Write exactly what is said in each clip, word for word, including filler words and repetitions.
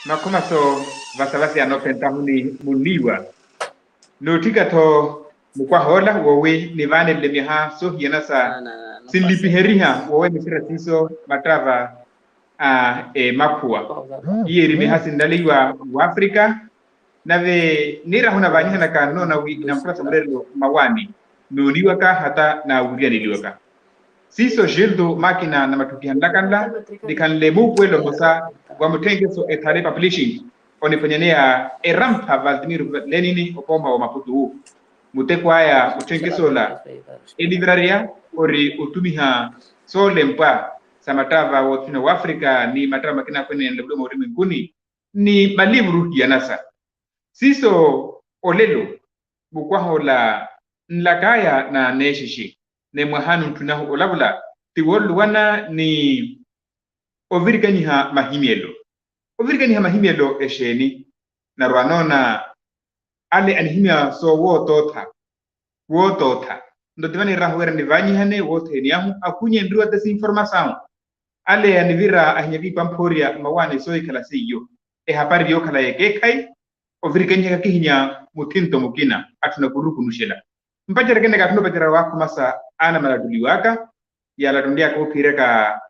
Makhomaso vasavasi anoophentahu ni munniiwa. Nootthika-tho mukwah'ola woowi nivaanenle myaha soohiyana sa sinlipiheriha woowemeserya siiso mattaava a emakhuwa. Iye eri myaha sinnaleiwa w'afrika. Nave niirahu navaanyihanaka nnoona wi inamphula sa mureerelo mmawaani nooniwaka hata naawiriyaneliwaka. Siiso gildo makina na matthukiha nlakanla nikhanle muupuwelo mmosa wa mutthenkeso ethale publishing oniphwanyaneya erampha valdimir lenini opooma wa maputu. Muteko aya mutthenkeso ola eliverariya ori otumiha soolempwa sa mattaava wothene w'afrika ni mattaava makina akwenene nlevule moorimwenkuni ni malivuru hiyanasa. Siiso olelo mukwaha ola nlak'aya n'aneexexe ni mwahani ontthun'ahu olavula ti wooluwana ni ovirikanyiha mahimyelo. Ovirikanyiha mahimyelo exeeni? Narwa anoona ale anihimya soowoottootha wootootha. Nto ti vaniirahu wira nivaanyihane wothene ahu akhunyenriwa ti sinformasawu. Ale anivira ahinyaka ipamphoriya mmawaani soohikhala seiyo ehapari yookhala y'ekeekhayi. Ovirikanyihaka kihinya muthinto mukina atthu nakurukunuxela. Mpacerya ekene kaattuna opacerya waakhumasa ana malattuliwaka yaalattunlyaka oophiyeryaka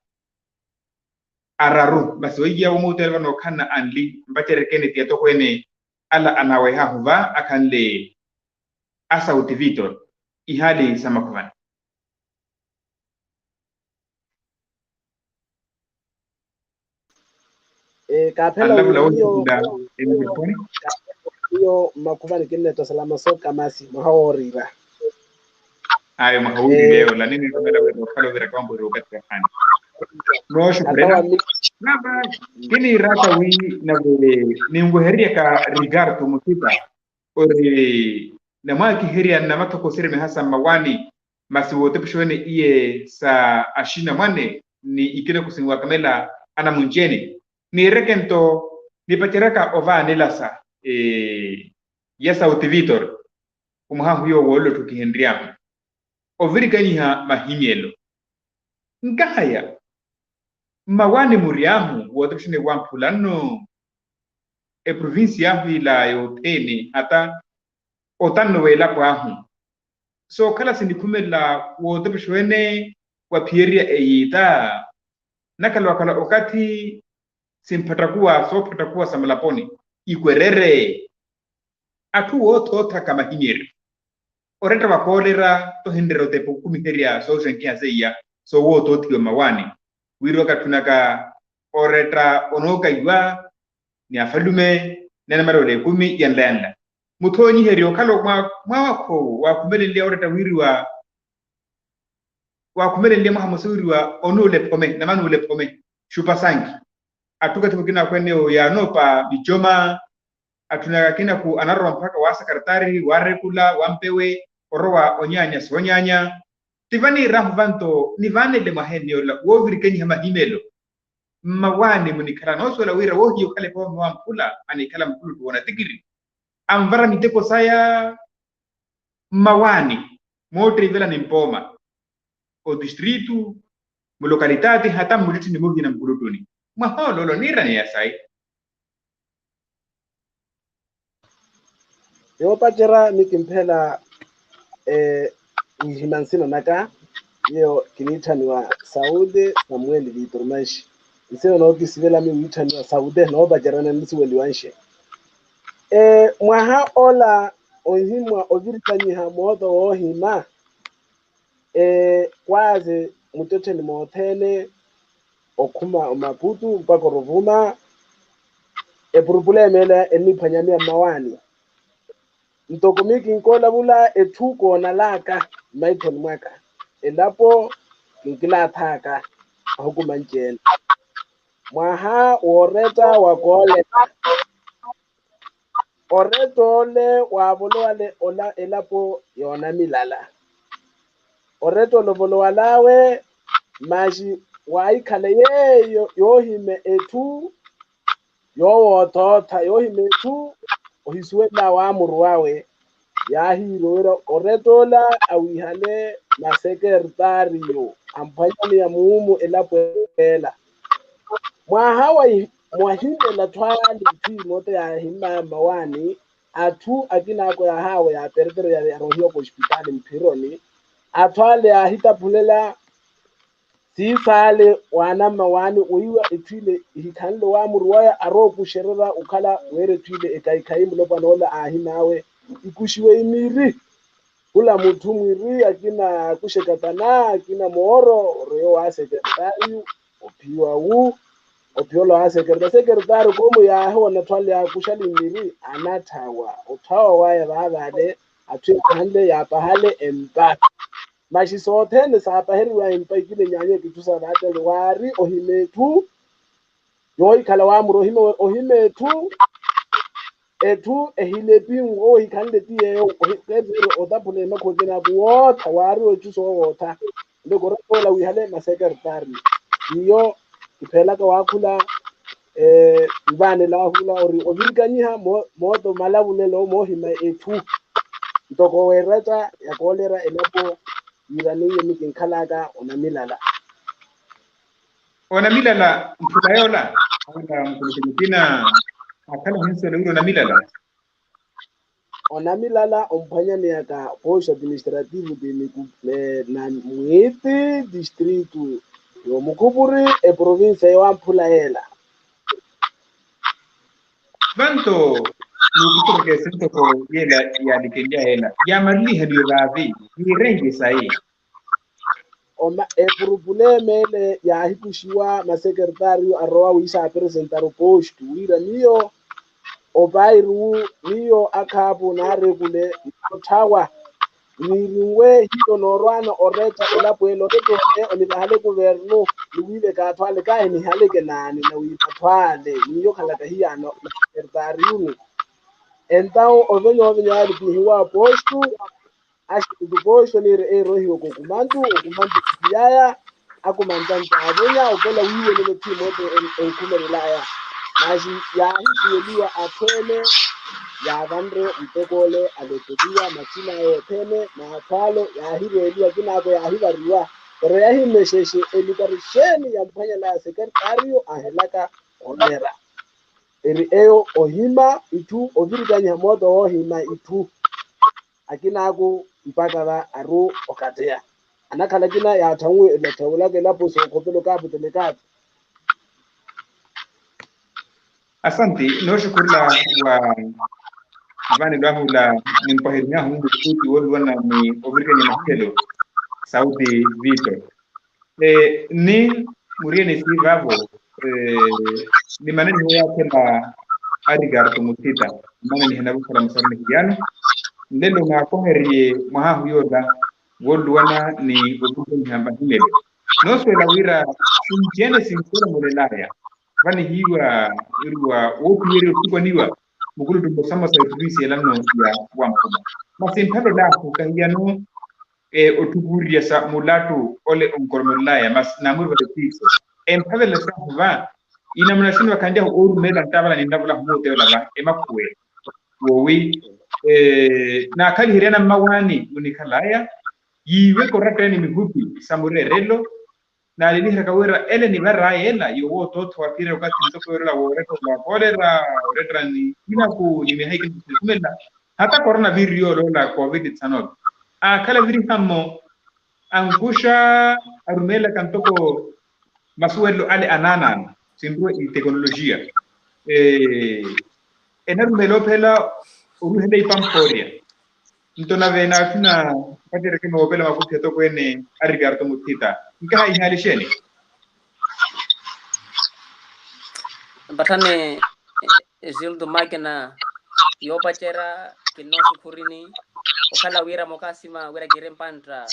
araru masi weiya womuuteela vano okhanna anli mpacerya ekene ti atokwene ala anaawehahu va akhanle a sauti vitor. Ihaali sa makhuvani. Kaaphela wiyo mmakhuvani kinneettosa lamaso kamasi mwaha wooriira. Ayo mwaha wooriira eyo ola ninirumela wira okhala ovira kawampweri okathi kahaani. Nooxukhurela nava kiniiraaka wi nave ninwehereryaka ricardo muthipa ori namwaakiherya nnamathokoserya myaha sa mmawaani. Masi wootepuxa wene iye sa axinamwane ni ikina kusinwakamela anamunci-ene. Niireke nto nipaceryaka ovaanelasa ya sauti vitor omwaha ahu yoowo ollotto kihenry'ahu ovirikanyiha mahimyelo. Nkahaya mmawaani mury'ahu wootepuxa wene wamphula nno eprovincia ahu ila yothene hata otanno w'elapo ahu sookhala sinikhumelela wootepuxa wene waphiyererya eyiita. Nakhala wakhala okathi simphattakuwa soophattakuwa sa mulaponi ikwerere. Atthu woothoothaka mahinyeryo oretta wakoolera tohinrera otepa okumiherya sooxenkiha seiya soowootoothiwa mmawaani. Wiriwaka atthunaka oretta onookaiwa ni afalume ni anamala ola ekumi yanla yanla. Muthoonyiheryo okhala mwawakha owo waakhumelenlya oretta wiriwa waakhumelenlya mwaha mmosa wiriwa onuula ephome namanuula ephome xupa sanki. Atthu okathi mukina akhweneyo yaanoopa micoma. Atthu naka akinaku anarowa mpakha wa sakaratari wa rekula wa mpewe orowa onyaanya soonyaanya. Ti vaniirahu vanto nivaanele mwaha ene ola woovirikanyiha mahimelo mmawaani munikhala noosuwela wira woohiya okhala ephome wamphula anikhala mukuluttu woonatikiri anvara miteko saya mmawaani mootteivela ni mpooma otistritu mulokalitati hata mmuttittini muhina mukuluttuni. Mwaha oloolo niiraneya sayi. Yoopacerya nikimphela wiihima nsina naka. Yeeyo kiniitthaniwa saude samuel vitormanshi. Nsina nookisivela miyo wiitthaniwa saude noopacerya nanisiweliwanxe. Mwaha ola onhimwa ovirikanyiha mooto woohima. Kwaaze muttettheni mothene okhuma omaputu mpakha oruvuma. Epurupulemu ela enniphwanyaniya mmawaani. Ntoko miyo kinkoolavula etthu koonalaka mmaithoni mwaka elapo kinkilaathaka ahukumanci ene. Mwaha wooretta wakooletta oretta ole waavolowale ola elapo yoonamilala. Oretta ole ovolowal'awe masi waahikhale yeeyo yoohima etthu yoowootootha yoohima etthu ohisuwel'awe amuruw'awe. Yaahiirya wira oretta ola awiihale masekertariyo amphwanyaniya muumu elapo ela. Mwaha wa Mwahimela atthu ale itthu imoote yaahimmaya mmawaani. Atthu akinaako yaahawa yaaperetere yari yaroohiwa koospitaali mphironi. Atthu ale yaahitaphulela siisaale waana mmawaani weiwa etthu ile ehikhanle waamuru waya arookuxererya okhala wira etthu ile ekhaikhayi mulopwana ola aahimmaawe ikuxiwe imiiri. Khula mutthu mwiri akina akuxe katana akina mooro oroyo wa sekeretaariyu ophiwa wu ophiwa ola wa sekeretaariyu sekeretaariyu koomu yaahiwa natthu ale yaakuxale imiiri anatthawa otthawa waya vaavale atthu ekhanle yaapahale empa. Maxi sothene saapaheriwa empa ikina enyaanyiwa kitthu sa vaatele waari ohima etthu yoohikhala waamuru ohima etthu etthu ehilepi ohikhanle ti yeeyo. Keevire otaphula emakhu ekinaaku wootha waari ocuso owootha nde korettoola wiihale masekeretaari. Iyo kipheelaka waakhula nvaanela ahula ori ovirikanyiha mooto malavulelo moohima etthu ntoko weeratta ya koolera elapo yiiraniye mikinkhalaka onamilala. Onamilala mphula yoola? Awola mukuluku mukina akhala ohinsuwela wira onamilala. Onamilala omphwanyaneyaka posto administrativo de mwiiti distrito y'omukhupuri eprovincia y'owamphula yeela. Vanto nuukukuraka esentoko yeela yaalikenlya yeela yaamareliheliwe vaavi? Yiirenke sayi. Epurupulema ele yaahikuxiwa masekeretaariyo arowa wiisaaperesentaru poostu wira miyo opairu miyo akhaapu naarekule. Otthawa niirinwe hiyo noorwaana oretta elapo ele oretta ole onivahale kuvernu ni wiiveka atthu ale kaahi nihaleke naani na wiipa atthu ale miyo khalaka hiyaano masekeretaariyuni. Entawo ovenyoovenya yaalipihiwa apoostu. Axitutu poostu oniire eerohiwe kookumantu okumantu khiyaya akumantu antaavenya okela wiiwelela othimoote enkhumelelaya. Masi yaahisuweliwa atthu ele yaavanre mutokole aloteliwa mathina awe othene n'atthu ale yaahireeliwa akinaako yaahivariwa. Pero yaahimexexe elikari xeeni yamphwanyelaya sekeretaariyo ahelaka onera eri eyo ohima itthu ovirikanyiha mooto woohima itthu. Akinaaku mpakha va aru okateya anakhala akina yaatthanwe elatthawe laka elapo sookhopela okaaputela ekaati. Asanti. Nooxukhurula wa vaanelo ahu ola nimpwaherihahu mukhuti wooluwana ni ovirikanya mahiyelo sauti vitor. Ni muriyeni siivaavo nimananihe yaakhela a rikarto muthita nimananihe navukhala musaruni hiyano nlelo mwaakoheriye mwahahu yoola wooluwana ni ovirikanya mahiyelo. Noosuwela wira sinci-ene sinsuwela mulelaya vanihiiwa wiriwa woothuwerya otthupaniwa mukulutthu mmosa mmosa eprovinsi yelanno ya wamphuma. Masi emphavel'ahu kahiyano otthukuurya sa mulattu ole onkoromelelaya masi naamurivale tiiso. Emphavelelo sahu va inamuna sino vakhanlyahu oorumela nttaavala ninnavulahu muuteyola va emakhuwe woowi naakhaliheryana mmawaani munikhalaya yiiwe korattene mihupi sa mureerelo. Naaleliheryaka wira ele nivaraya ela yoowo otootho waphiyerya okathi ntoko yoorela woorettela kholera orettela ni inaku ni miyaha ikina sikhumelela hata korona viri yooloola covid tsanolo. Aakhala viriha-mo ankuxa arumeelaka ntoko masuwelelo ale anaanaana sinruwe itekonolojiya enarumeela ophela oruhela ipampoorya. Nto nave naathuna mpacereke noopela makuthi atokweene a rikarto muthita nkahaihaali exeeni? Mpatthane egildo makina yoopacerya kinnoosukhurini okhala wira mukasima wira kiri mpantta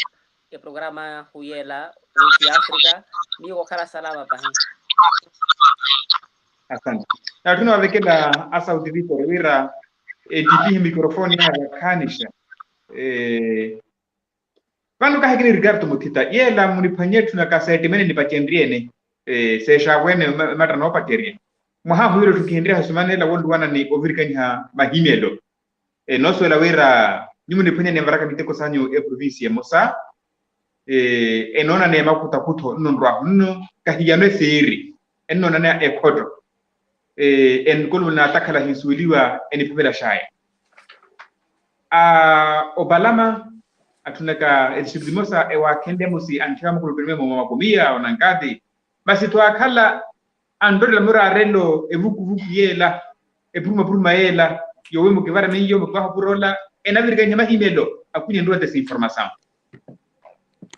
eprograma huyeela wiki ya afrika. Miyo kokhala salama pahi. Asante. Natthuna wavekela asauti victor wira ettipihe mikorofoni yawe vakhaanixa. Vano kahi kini rikarto muthita yeela muniphwanye etthuna kaseettimene nipacenrye-ene seexaapweene ematta noopacerya. Mwaha ahuwira otthu kihenryaha osumanela woluwana ni ovirikanyiha mahimelo. Noosuwela wira nyuwo muniphwanya ninvaraka miteko sanyu eprovinsi emosa enoonana emakutakutho nno nrwahu nno kahiyano esiiri ennoonana ekhotto. Enkulupu naatakhala ahinsuweliwa eniphavelaxaya. Opalama atthunaka etixitu timosa ewaakhenlya musi antthiwa mukulukulumemo mwa makumiya onankati. Masi twaakhala anttolelamo eraarelo evukuvuku yeela, epurumapuruma yeela, yowe mukivare miyo mukiwahapura ola enavirikaniha mahimelo. Akhunye nruwa desinformasamu.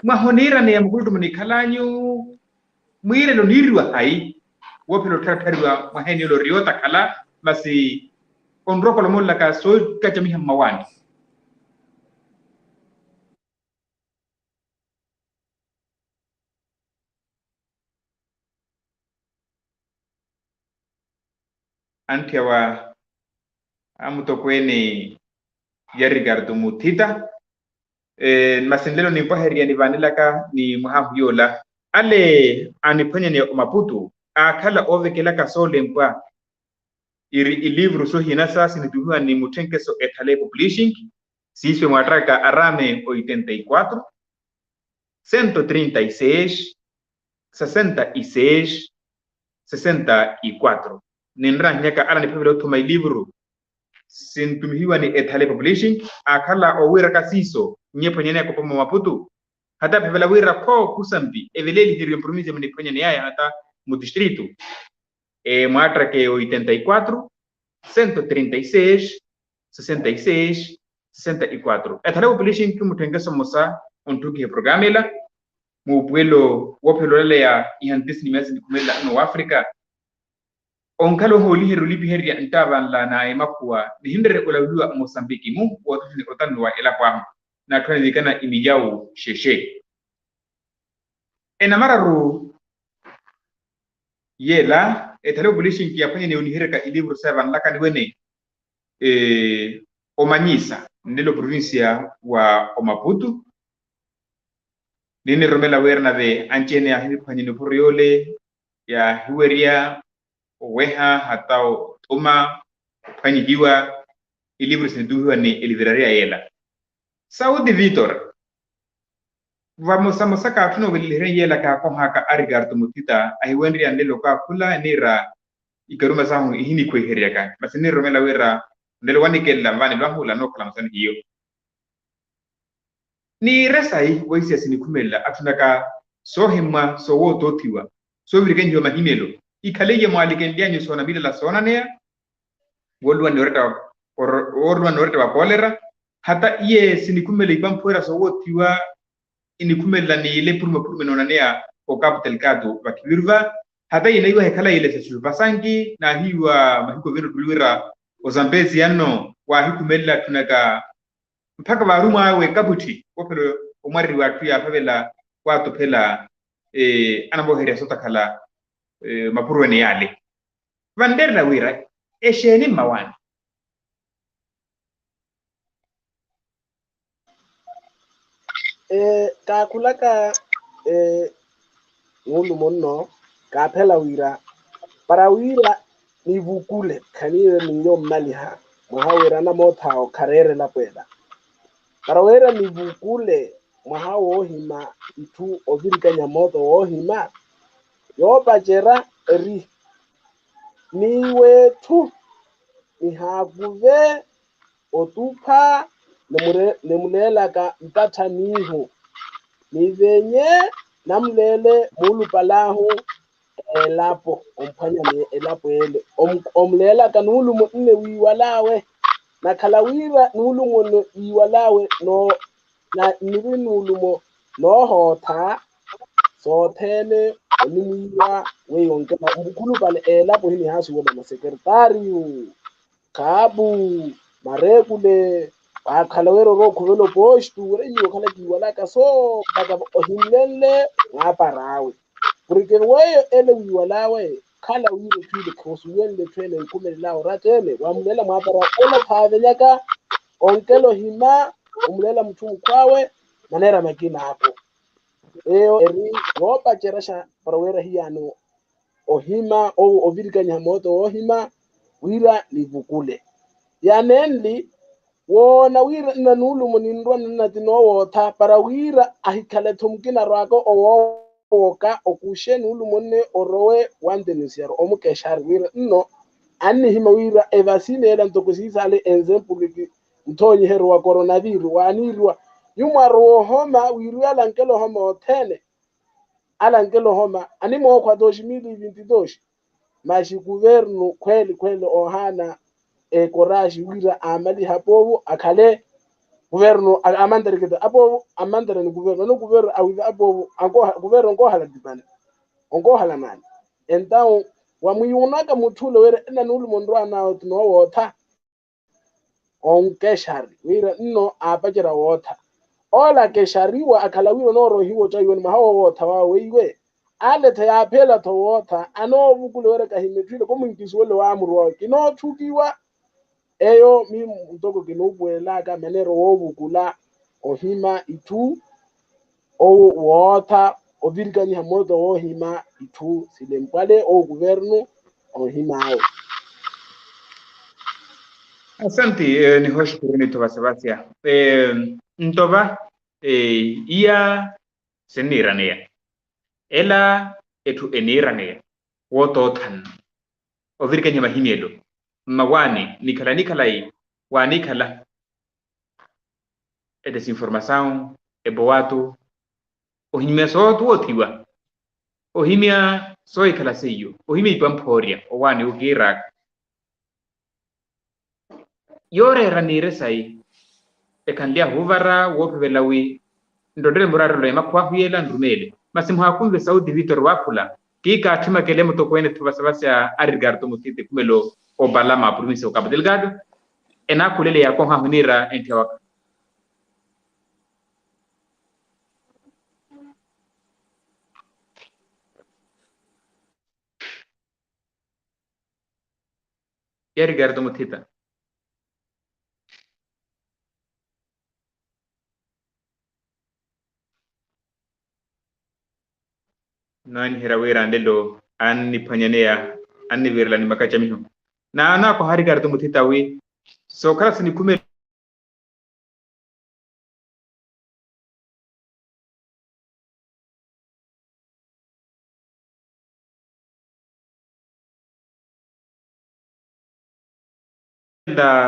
Mwaha oniiraneya mukuluttu munikhalanyu, mwiirelo oniiriwa hayi? Woophela ottharattariwa mwaha eniyola ori yootakhala. Masi onrokola omoolelaka sookacamiha mmawaani. Antthi awa amutokweene ya rikartu muthita. Masi nlelo nimpwaherya nivaanelaka ni mwaha ahu yoola, ale aniphwanyaneya omaputu aakhala oovekelaka soolempwa. Iri ilivuru sohinasa sinitumihiwa ni mutthenkeso ethale publishing, siiso emwaattakaka arame oitenta y quatro, sento trinta y seis, sesenta y seis, sesenta y quatro. Ninrahinyaka ala niphavela othuma ilivuru sintumihiwa ni ethale publishing, aakhala owiiraka siiso nyephwanyaneyaka opoma wa maputu. Hata ephavela wira pho khusampi eveleliheriwe mprovincia muniphwanyaneyaya hata mutistritu. Emwaattaka oitenta y quatro, sento trinta y seis, sesenta y seis, sesenta y quatro. Ethale populishinki mutthenkeso mmosa ontthukiha eprogramu ela muupuwelo woophela olaleya ihantisi ni meesi nikhumelela nno wafrika. Onkhala ohooliherya olipiherya nttaavanla na emakhuwa nihinrerye olaveliwa mmosambiki-mu woothotthoni otannuwa elapo ahu. Naatthu anivikana imiyawu xexe. Enamararu yeela ethale opulishinki yaphwanyaneya onihiryaka ilivuru sayi vanlakani wene. Omanyisa nlelo provincia wa omaputu. Niniroromela wira nave anci-ene yaahiphwanya nipuro yoole yaahiwerya oweha hata othuma ophwanyihiwa ilivuru sinitumihiwa ni elivirariya yeela. Saudi vitor. Vamosamosa kaatthuna oveleliheryani yeela kaakohaka a rikartu muthita ahiwenrya nlelo kaakhula eniira ikaruma sahu ihinikhweheryaka masi niniroromela wira nlelo wanikelela nvaani lwahula nookhala masani hiyo. Niire sayi wahisiya sinikhumelela atthunaka soohimmwa soowoottoothiwa soovirikanyihiwa mahimelo ikhale iye mwaalikenlyanyu soonamilala soonaneya. Wooluwa ni oretta wa koolera hata iye sinikhumela ipamphuwera soowoothiwa inikhumelela ni ile purumapuruma enoonaneya okapu telkatu vakhiviru va. Hata iye naiwaha ekhala ile sasusupasanki naahiiwa mahiku ovira ottuli wira ozambezi yanno waahikhumelela atthunaka mpakha vaarumw'awe kaputthi woophela omwareriwa atthu yaaphavela waatuphela anavooherya sootakhala mapuruwene yaale. Vanreerela wira exeeni mmawaani? Kaakhulaka nuulumo nno kaaphela wira para wira nivukule khaniire miyo mmaliha mwaha wira anamootha awo khareera elapo ela para wira nivukule mwaha woohima itthu ovirikanya moota woohima yoopacerya eri niiwe etthu nihaakuve otupha nimuleelaka mpattha miihu nivenye namuleele muulupal'ahu elapo omphwanya ni elapo ele omuleelaka nuulumo nne wiiwal'awe nakhala wira nuulumo nne wiiwal'awe noo na nnivi nuulumo noohootha sothene onimwiiwa weiwo nkela mbukhulupale elapo hinihaasuwela masekertariyu khaapu mareekule waakhala wira orowa okhuvela opoostu wira iye okhala kiiwalaka soo mpakha ohinlenle mwaapar'awe porke weyo ele wiiwal'awe khala wira etthu ile khusuwenle etthu ele enkhumelel'awe oratta ele waamuleela mwaapar'awe ole okhaavenyaka onkela ohima omuleela mutthu mukhw'awe maneera makina ako eyo eri yoopaceryaxa para wira hiyaani ohima owo ovirikanyiha mooto woohima wira nivukule yanenli woona wira nna nuulumo ninrwa nnati noowootha para wira ahikhale-tho mukina arwaaka owoowoka okuxe nuulumo nne orowe wantenusiyaru omukexari wira nno Annihimya wira evasini ela ntoko siisale enzempuluki, nthoonyiheryo wa koronaviro waaniiriwa nyumwa arowa ohoma wiriwe alankele ohoma othene. Alankele ohoma animookhwa doxi mili vinti doxi. Maxi kuvernu khweli khweli ohaana ekoraxi wira aamaliha poovo akhale kuvernu amanterekete apoovo amantere ni kuvernu ano kuvernu awiva apoovo. Kuvernu onkoohala tipani onkoohala mani. Entawu wamwiyunaka mutthu ole wira ena nuulumo nrwanawe ti noowootha. Onkexari wira nno aapacerya wootha. Ola akexariwa akhala wira onoorohiwa ocaiwani mwaha wowootha wawe weiwe. Aletha yaaphela-tho wootha anoovukula wira kahimya etthu ile komunkisuwele waamuru wawe kinootthukiwa. Eyo mimu ntoko kinuupuwelelaka maneero woovukula ohima itthu owo wootha ovirikanyiha mooto woohima itthu silempwale owo kuvernu oohim'awe. Asanti. Nihoxukuruni ntova savasya ntova iya sinniiraneya ela etthu eniiraneya wootoothana ovirikanyiha mahimyelo mmawaani nikhala nikhalayi waanikhala edesinformasawu epowaatu ohimya soowoothiwa ohimya soohikhala seiyo ohimya ipamphorya owaani okiiraaka yooreera niire sayi ekhanly'ahu ovara woophevela wi nrottere muraarelo ya makhuwa ahu yeela nrumeele masi muhaakhunve sauti vitor waakhula kiikaatthi makele mutokweene tho vasavasya a ricardo muthiti khumelo opalama provincia okapo delgado enaakhulele yaakoha ahuniira entthiya waka ya ricardo muthita naaniherya wira nlelo anniphwanyaneya annivirela ni makacamiho naanaakoha ricardo muthita wi sookhala sinikhumela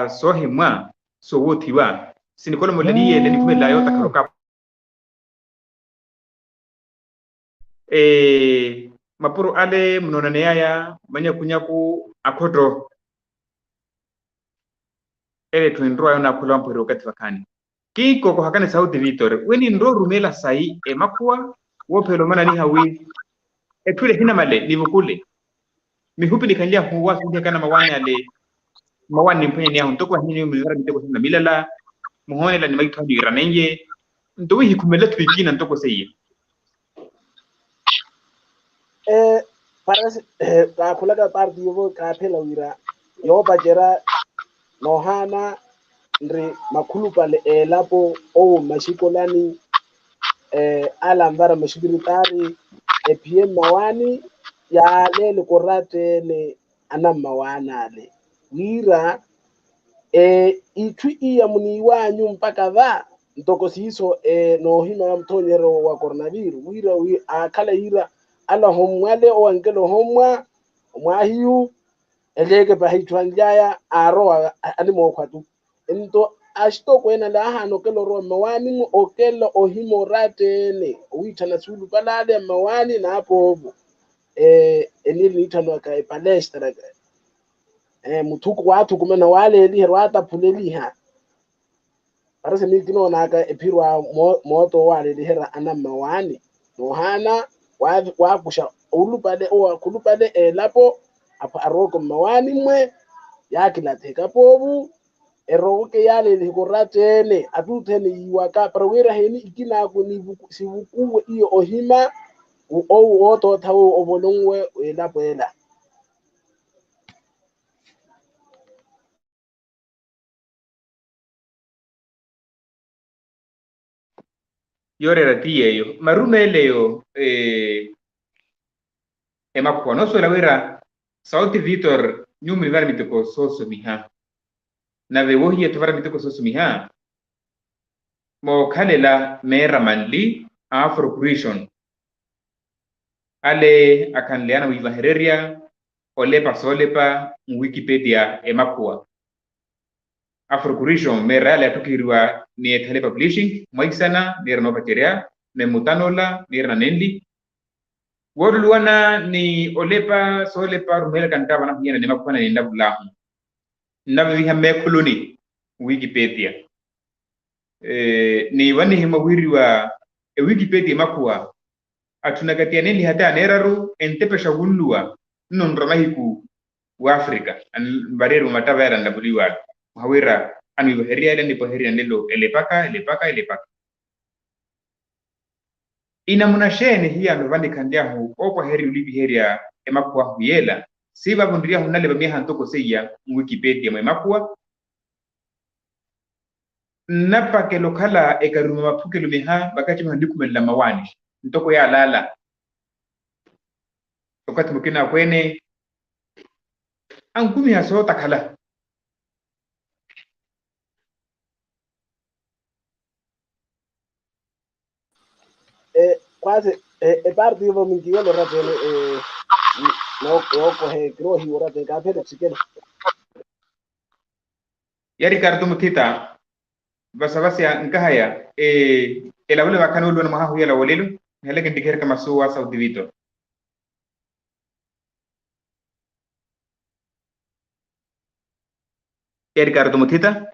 soohimwa soowoothiwa sinikolomoleliye ele nikhumelela yootakhala okapo mapuro ale munoonaneyaya manyakunyaku akhotto ele etthu enrowayo naakhula wamphwerya okathi wakhaani kinkookohakani sauti vitor wi ninrowa orumela sayi emakhuwa woophela omananiha wi etthu ile ehinamale nivukule mihupi nikhanlyahu waasinlihakana mawaani ale mawaani nimphwanyaney'ahu ntoko ahinyuwe munivara miteko sina milala muhoonela ni maitho anyu iranenye nto wi hikhumela etthu ikina ntoko seiye parasi kaakhulaka parti yovo kaaphela wira yoopacerya noohaana nri makhulupale eelapo owo mmaxikolani ala anvara maxipiritaari ephiye mmawaani yaaleele koratta-ene anammawaani ale wira itthu iya muniiwanyu mpakha va ntoko siiso noohimya wa muthoonyeryo wa koronaviro wira wi aakhala yira ala ohommwale owankela ohommwa omwaahiyu eleeke pahi itthu anly'aya aarowa animookhwa tu nto axitokweene ale aahaana okela orowa mmawaani-mwe okela ohima oratta-ene owiitthana suulupale ale mmawaani n'apoovo eniiri niitthaniwaka epalestra muthuku waathukumana waaleeliherya waataphuleliha parase miyo kinoonaka ephiro awo mooto owo aaleliherya anammawaani noohaana waakuxa oulupale owo akhulupale eelapo arooko mmawaani-mwe yaakilatheka poovu eroweke yaalelihika oratta-ene attuutthene yiiwaka para wira heeni ikinaaku sivukuwe iyo ohima owo wootootha owo ovolonwe weelapo ela yooreera ti yeeyo marumeeleyo emakhuwa noosuwela wira sauti vitor nyuwo munivara miteko soosomiha nave wohiya etho vara miteko soosomiha mookhalela meera manli a afrocrition ale akhanleyana wiivahererya olepa soolepa nwikipetiya emakhuwa. Afrocuration meerayala yattukiheriwa ni ethale publishing mwaisana niira noopacerya memutanola niira nanenli. Wooluluwana ni olepa soolepa orumeelaka ntta vanahiyana ni makhuwa na ninnavulahu nnaviviha mmeekhuluni wikipetiya. Ni vanihimwa wiriwa ewikipetiya emakhuwa atthu nakatiyanenliha ti aneeraru entepexa wunluwa nno nrwa mahiku w'afrika. Anvariyeriwa mattava yala annavuliwa mwaha wira anwiivaherya yala annipwaherya nlelo elepaka elepaka elepaka. Inamuna xeeni hiyano vanikhanly'ahu oopwaherya olipiherya emakhuw'ahu yeela siiva avunriy'ahu nnalepa myaha ntoko seiya nwikipetiya mwa emakhuwa. Nnapakela okhala ekaruma maphukelo miha vakacimiho annikhumelela mmawaani ntoko yaalaala. Okathi mukina akweene ankumiha sootakhala. Kwasi eparti yovo minkiwela orato ene. Nookohe kiroohiwa orato ene kaaphele khusikela. Ya rikarto muthita vasavasya nkahaya. Elavula vakhanoluwana mwaha huyela wolelo. Nihaleke ntikhereka masuwa sauti vito. Edgar tumuthita.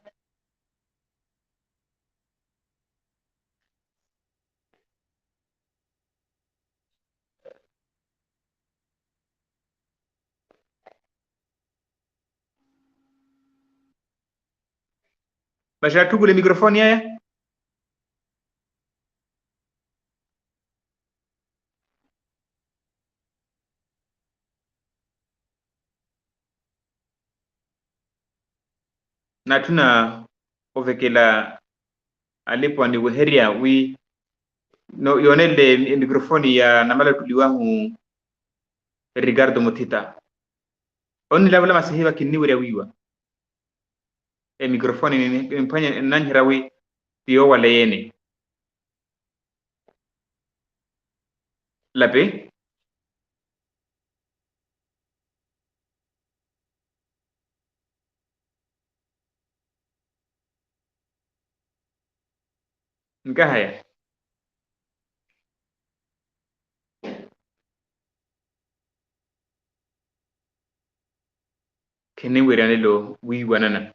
Masi atthukule mikrofoni aya. Natthuna ovekela alipo aniweherya wi yoonele emikrofoni ya namalattuliwahu. Ricardo muthita onnilavula masi hiva kinniwerya wiiwa emikrofoni mphwanya nnanhira wi ti yoowala eyeene. Lapi. Nkahaya. Khinniweryanelo wiiwanana.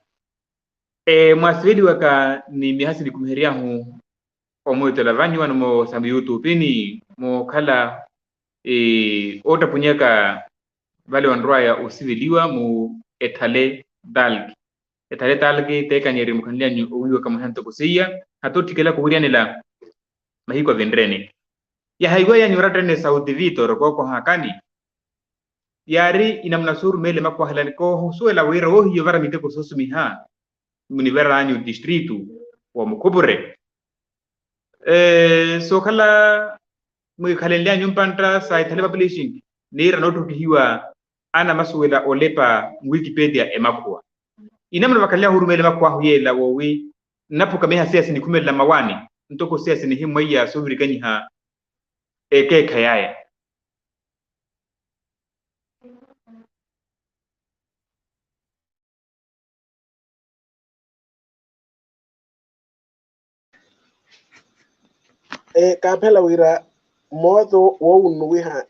Mwasiveliwaka ni miha sinikumiheryahu omwitela vanyu vano moosa muyutupini mookhala oottapunyaka vale onrwaya osiveliwa mu ethale talki. Ethale talki teekanyerye mukhanly'anyu owiiwaka mwiha ntoko seiya hata otthikelaka owiryanela. Mahiku avinreni yahaiwey'anyu orattene sauti vitor kookohakani. Yaari inamuna soorumeela emakwahalani koohusuwela wira woohiya ovara miteko soosumiha muniver'anyu distritu wa mukhupure. Sookhala mwiikhalenly'anyu mpantta sa ithale publishing niira noottottihiwa anamasuwela olepa nwikipetiya emakhuwa. Inamuna vakhalenly'ahu orumeela emakhuw'ahu yeela woowi nnaphuka miha seiya sinikhumelela mmawaani ntoko seiya sinihimmweiya soovirikanyiha ekeekhayi aya. Kaaphela wira mooto woowunnuwiha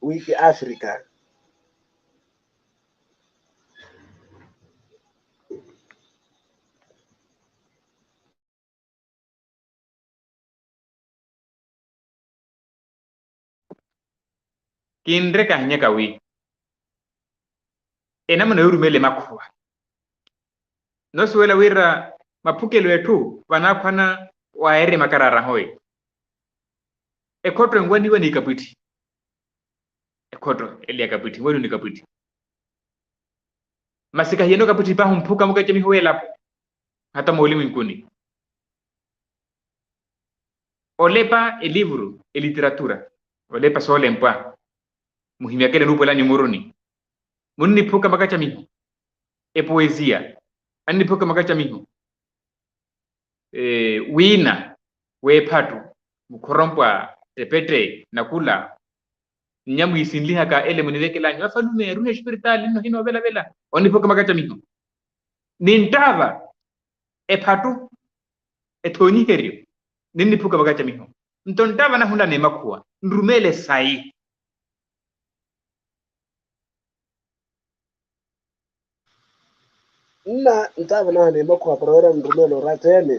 wiiki afrika. Kinre kahinyaka wi enamuna yoorumeela emakhuwa noosuwela wira maphukelo etthu vanaakhwana waayeerya makaraara ahoyi. Ekhotto enwaniwa ni kapwitthi. Ekhotto eli ya kapwitthi enwaniwa ni kapwitthi. Masi kahiyana okapwitthi pahi omphuka mukacamiho w'elapo hata moolimwenkuni. Olepa elivuru eliteratura olepa soolempwa muhimyakele nuupolanyu muruni. Munniphuka makacamiho epoesiya anniphuka makacamiho wiina w'ephattu mukhorompwa tepette nakula. Nnya mwiisinlihaka ele munivekelanyu afalume eruhe espiritaali nno hinoovela-vela onipuka makacamiho. Ninttaava ephattu ethoonyiheryo ninnipuka makacamiho. Nto nttaava nahunla n'emakhuwa nrumeele sayi. Nna nttaava nahunla n'emakhuwa para wira nrumeele oratta-ene.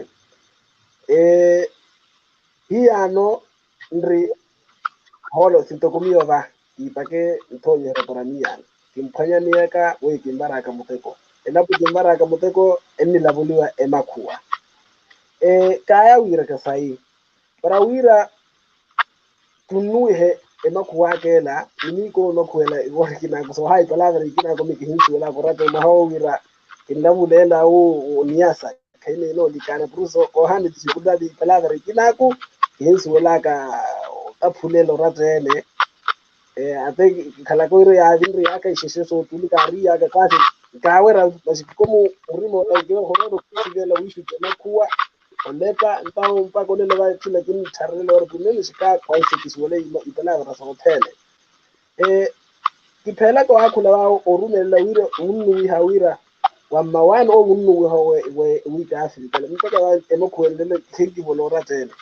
Hiyaano nri hoolo sintoko miyo va kiipake nthoonyiherya para miyaano kimphwanyaneyaka weyo kinvaraka muteko. Elapo kinvaraka muteko ennilavuliwa emakhuwa. Kaaya wiiraka sayi para wira tunnuwihe emakhuwa aka ela ni miikono emakhuwa ela iwoori kinaku soohaayi palavra ikinako mi kihinsuwelaka oratta mwaha owo wira kinlavulela wu oniyasa. Khayi neene olikaana puruso koohani tisikulali palavra ikinaku kihinsuwelaka otaphulela oratta ene. Ate kikhalaka wira yaavinriyaka ixexe sootulika aariyaka kaasi nkaawerya masi kikomu murima otankiwa ohoroola okisivela wiixuti emakhuwa olepa ntawo mpaka olela va etthu lakini nttharerela wira kuneene xikaakhwanse kisuwele ipalavra sothene. Kiphelaka waakhula waawo orumelela wira wunnuwiha wira wa mmawaani owo wunnuwiha wikaafirikale mpaka emakhuwa enlelo khenkivola oratta ene.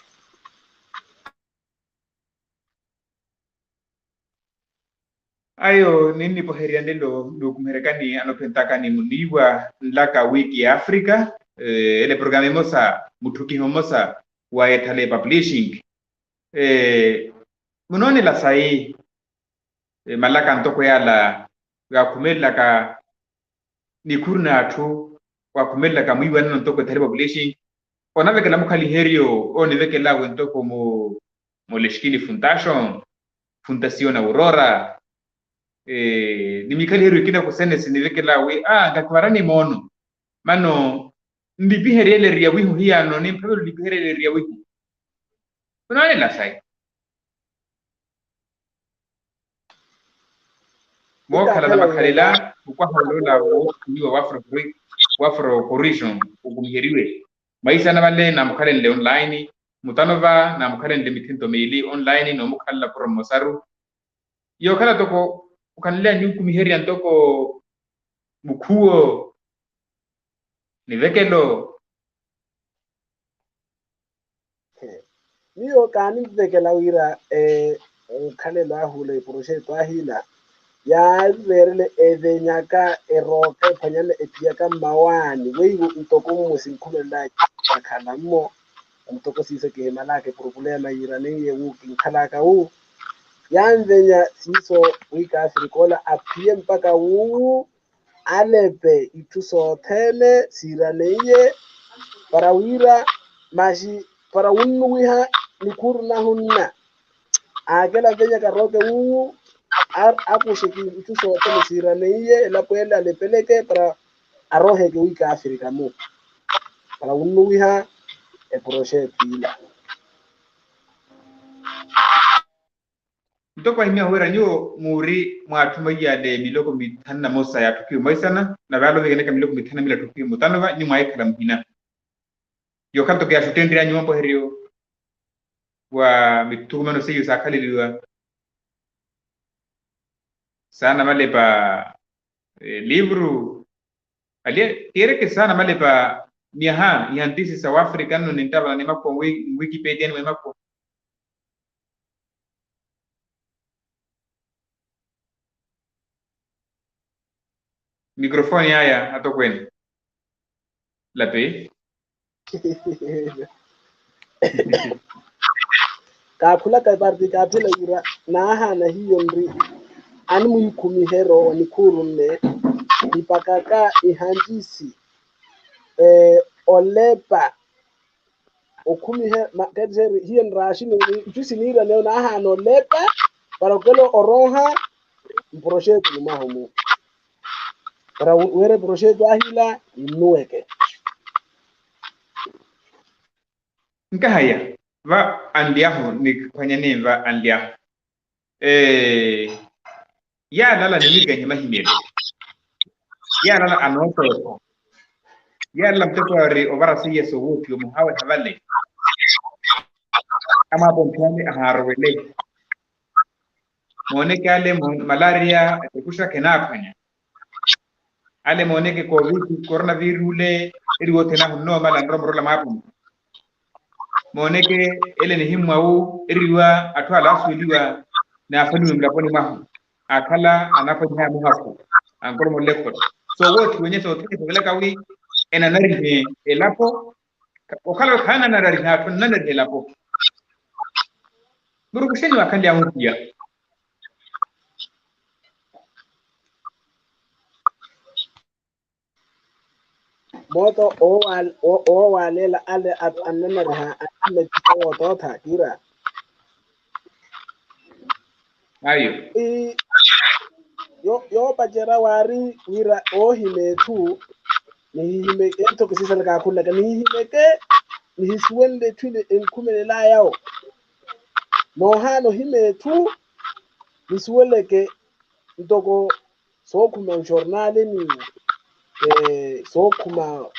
Ayo ninnipoherya nlelo nuukumiheryakani anophentaka ni muniiwa nlaka wiiki ya afrika. Ele programa emosa mutthukiho mmosa wa ethale publishing. Munoonela sayi malaka ntoko yaala yaakhumelelaka nikhuru n'atthu waakhumelelaka mwiiwanano ntoko ethale population. Onavekela mukhaliheryo onivekelawe ntoko mu moleskini funtation funtation aurora ni mikhaliheryo ikina kusene sinivekelawe a nkakhivarani moono mano nlipiherye ele eriya wihu hiyaano nimphavelo nlipiherye ele eriya wihu. Munaanela sayi mookhala na makhalela mukwaha oloola wookhuniwa wafuro corrision okumiheriwe. Mwaisana vale namukhalenle online mutano va namukhalenle mithento miili online noomukhalela puro mmosaru. Yookhala toko okhanleya niukumiherya ntoko mukhuwo nivekelo. Miyo kaanivekela wira nkhalelo ahu ole eproxeto ahila yaaviveerele evenyaka erooka ephwanyana ephiyaka mmawaani weiwo ntoko mmo sinkhumelelaka. Akhala mmo ntoko siiso kihimalaka epurupulema yiiraneiye wu kinkhalaka wu yanvenya siiso wi kaafrika ola aphiye mpaka wuuwu alepe itthu sothene siiraneiye para wira maxi para wunnuwiha nikhuru nahunna aakela avenyaka rooke wuuwu akuxe itthu sothene siiraneiye elapo ele alepeleke para aroheke wi kaafrika mu para wunnuwiha eproxeto ila. Ntoko ahimiya huwira nyuwo muuri mwaatthuma iyale miloko mithanu na mosa yaatthukiwe mwaisana nave ale ovikanaka miloko mithanu na mili atthukiwe mutano va nyuwo mwaahikhala muhina. Yookhala ntoko yaaxuttenry'anyu mapoheryo wa mithukumano seiyo saakhaleliwa saana malepa livru aliye kiireke saana malepa miyaha ihantisi sa wafrika nno ninttavana ni makhuwa nwikipetia ni mwemakhuwa. Mikrofoni aya atokweene lapi. Kaakhulaka eparti kaathela wira naahaana hiyo nri animwiikhumiheryo wa nikhuuru nne nipakaka ihantisi olepa okhumihe kettixeri hiyo nraaxi itthu siniiraneyo naahaana olepa para okela orooha mproxeto ni mwaha omu para wira eproxeto ahila innuweke. Nkahaya va anlyahu nikhwanyani va anlyahu yaalala nimwikanyi mahimyelo yaalala anootootho yaalala muteko ari ovara seiya sowoopiwa muhaaweha vale amwaapontthani ahaarowele. Mooneke ale malaria, ekuxaka enaaphwanya. Ale mooneke covid, coronavirus ule, eri wothene ahu nnoomala nromo rola mwaapumwa. Mooneke ele nihimmwa wu, eriwa atthu ale aasuweliwa naafaniwe mulaponi mwahu, akhala anaphwanyihaya muhakhu, ankoromolele ekhoto. So woothi wenye sothene sovelaka wi enanarihe elapo. Okhala wi khaananariha atthu annanariha elapo. Murukuxeni wakhanly'ahu mpiya. Moota oowaleela ale atthu annanariha anameti soowoottootha kiira. Ayo. Yoopacerya waari wira oohima etthu nihihimeke etthu kisisalaka akhulaka nihihimeke, nihisuwenle etthu ile enkhumelel'ayawo. Noohaana ohima etthu nisuweleke ntoko sookhuma nxornaleni, sookhuma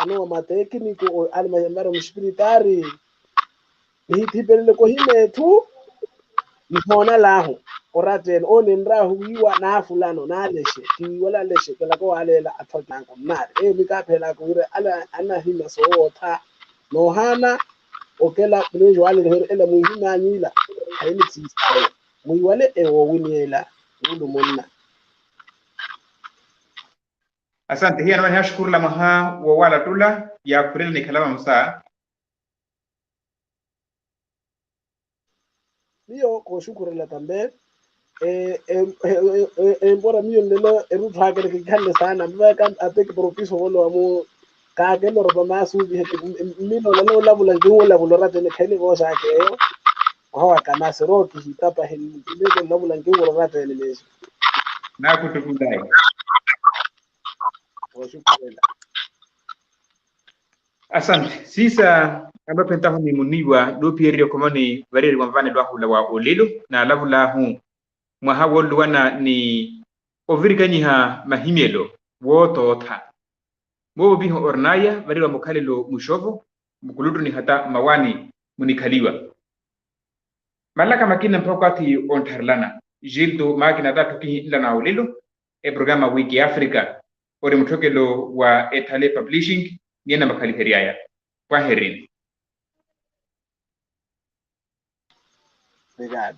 ano wa matekiniko ale mara muxipiritaari. Nihithipeleleke ohima etthu nihoonal'ahu oratta-ene owo ninr'ahu wiiwa naafulano naalexe kiwiiwale alexe kelaka owaaleela atthu akinanko mmaari eyo mikaaphelaaka wira ale anahima soowootha. Noohaana okela mulejo waaleleheryo ela mwihimanyu ila khayi nitsiisaawe mwiiwale ewoowini ela. Wuulu munna. Asante hiyano mani haaxukurela mwaha woowaalattula yaakhurela nikhala vamosa. Miyo kooxukhurela tambe. Empora miyo nlelo erutthu ake nikikhanle saana mivaka ateki propiso volowa mu kaakelo ropa maasuupihe. Mmino nanolavula nkihulavula oratta-ene khayi nivooxaka eyo. Ohawa kamasi roho kihitapahe nlelo nlavula nkiwuro oratta-ene meesu. Naakutukulai. Kooxukhurela. Asante siisa. Alophe ntahu ni muniiwa nuuphiyererya okhomoni variyeriwa nvanelo ahula wa olelo naalavulahu mwaha wooluwana ni ovirikanyiha mahimyelo wootootha. Moovipiha orinaya variyeriwa mukhalelo muxovo mukuluttuni hata mmawaani munikhaliwa. Malaka makina mpakha okwathi onttharelana jilto maakina taattu kihinlana olelo. Eprograma wiki ya africa ori mutthokelo wa ethale publishing. Niye namakhaliheryaya pwaherini. Obrigado.